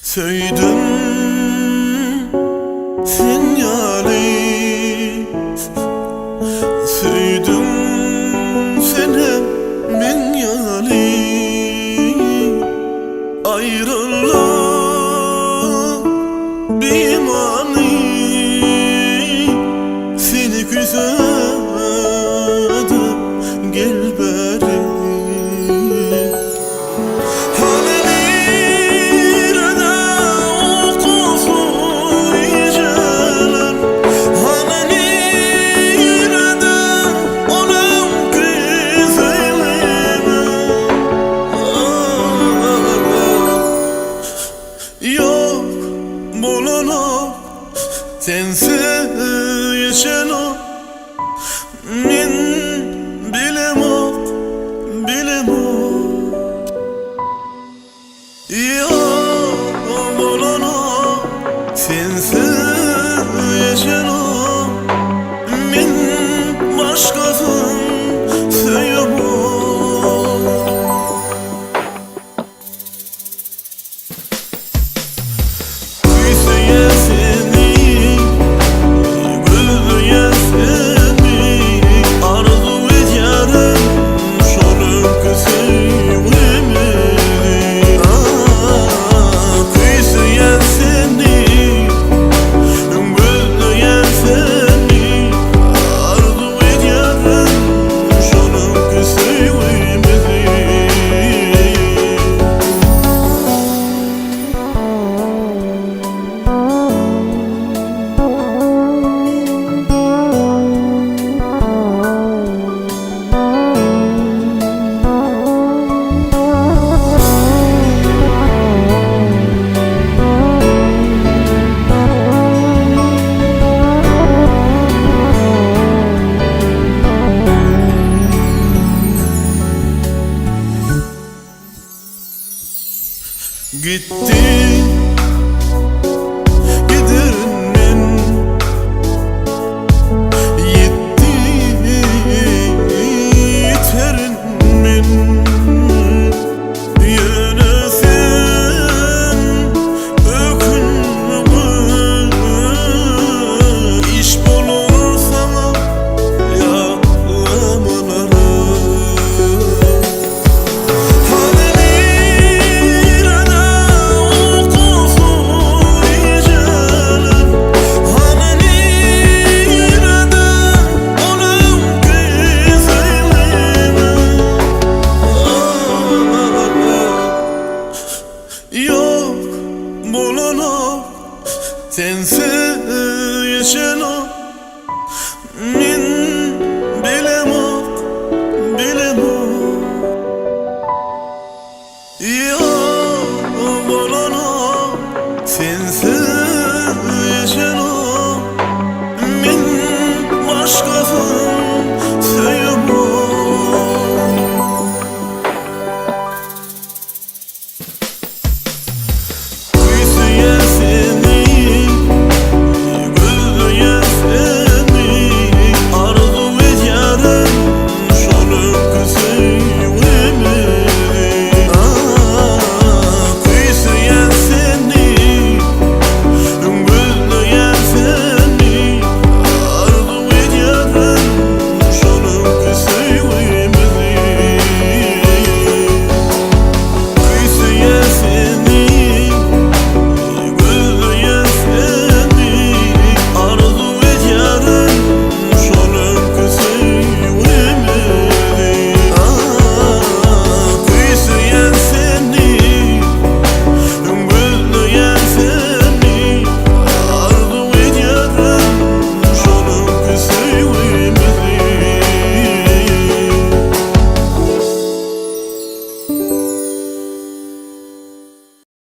Söýdüm sen ýaly Söýdüm senem men ýaly Aýralyk bimany Seni küýsedim gel bäri. Hany nirede ukusy gijeler, Hany nirede ol öňki söýgimiz? Ýok, bolanok, sensiz geçenok. Men bilemok, bilemok. Ýok bolanok, sensiz geçenok. Men başgasyn söýemok. Küýseýän seni, gözleýän seni, Arzuw edýärin şol öňki söýgimizi. Ah, küýseýän seni, gözleýän seni, Arzuw edýärin şol öňki söýgimizi. Gitdi giderin men Ýitdi ýiterin men Ýöne sen ökünme Iş bolar saňa ýatlamalarym. Hany nirede ukusy gijeler, Hany nirede ol öňki söýgimiz? Ýok, bolanok, sensiz geçenok. Men bilemok, bilemok. Ýok.